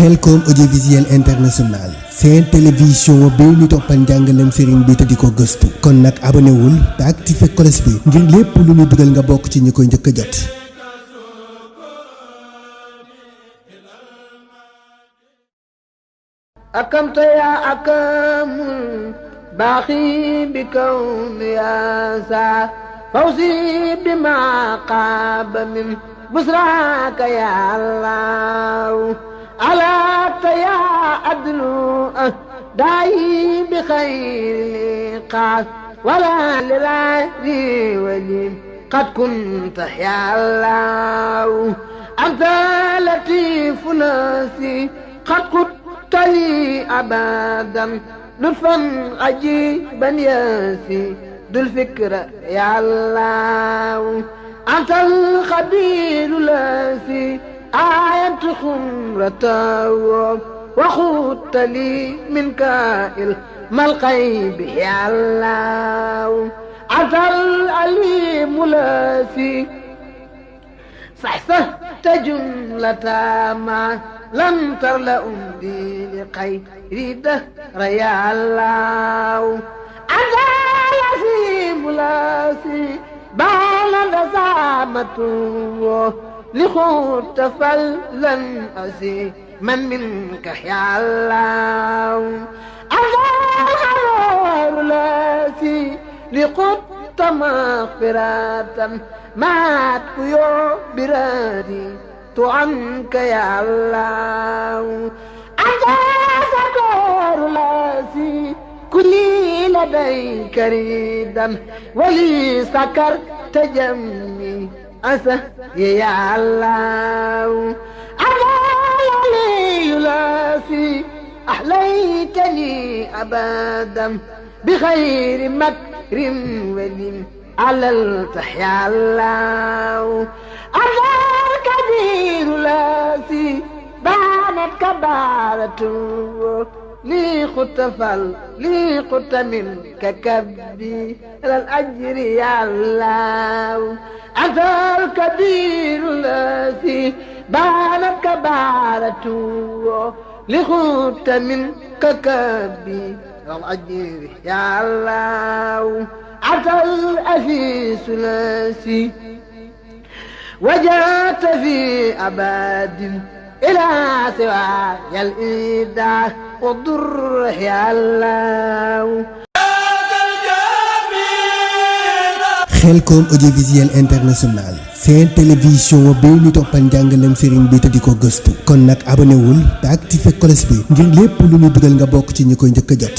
Khelcom audiovisuel international seen télévision bi ñu toppal njàngaleem sëriñ bi te di ko gëstu kon nag abonné wul te activé cloche bi ngir lépp lu ñu dugal nga bokk ci ñi koy njëkk a jot. أكمت يا أكم باخي بكون يا سا فوزي بما قاب من بسراك يا الله ألا يا عدل داعي بخير قاس ولا للعدي ولي قد كنت يا الله أنت لطيف ناسي قد كنت لي أبدا لطفا عجيبا ياسي ذو الفكرة يا الله أنت الخبير الذي آية خمرته وخدت لي من كائل ما الغيب يا الله أنت العليم الذي صحصحت جملة ما لم ترلأ بي لخير دهر يا الله أنت العظيم الذي بان لزامته لخوت فلا أسي من منك يا الله أنت الغفور الذي لقدت مغفرة مات كيو برادي عنك يا الله أنت سكور لاسي كلي لديك ريدا ولي سكر تجمي أسه يا الله أنت لي لاسي أحليتني أبدا بخير مكر ولي على التحيا الله الكبير لاسي بانت كبارته لي خطفل لي خط منك كبي إلى الأجر يا الله أنت الكبير لاسي بانت كبارته لي خط منك كبي إلى الأجر يا الله أنت الأسيس لاسي وجاءت في أباد إلى سواي الإيداع والضر يا الله. Khelcom audiovisuel international seen télévision bi ñu toppal njàngaleem sëriñ bi te di ko gëstu kon nag abonné wul te activé cloche bi ngir lépp lu ñu dugal nga bokk ci ñi koy njëkk a jot.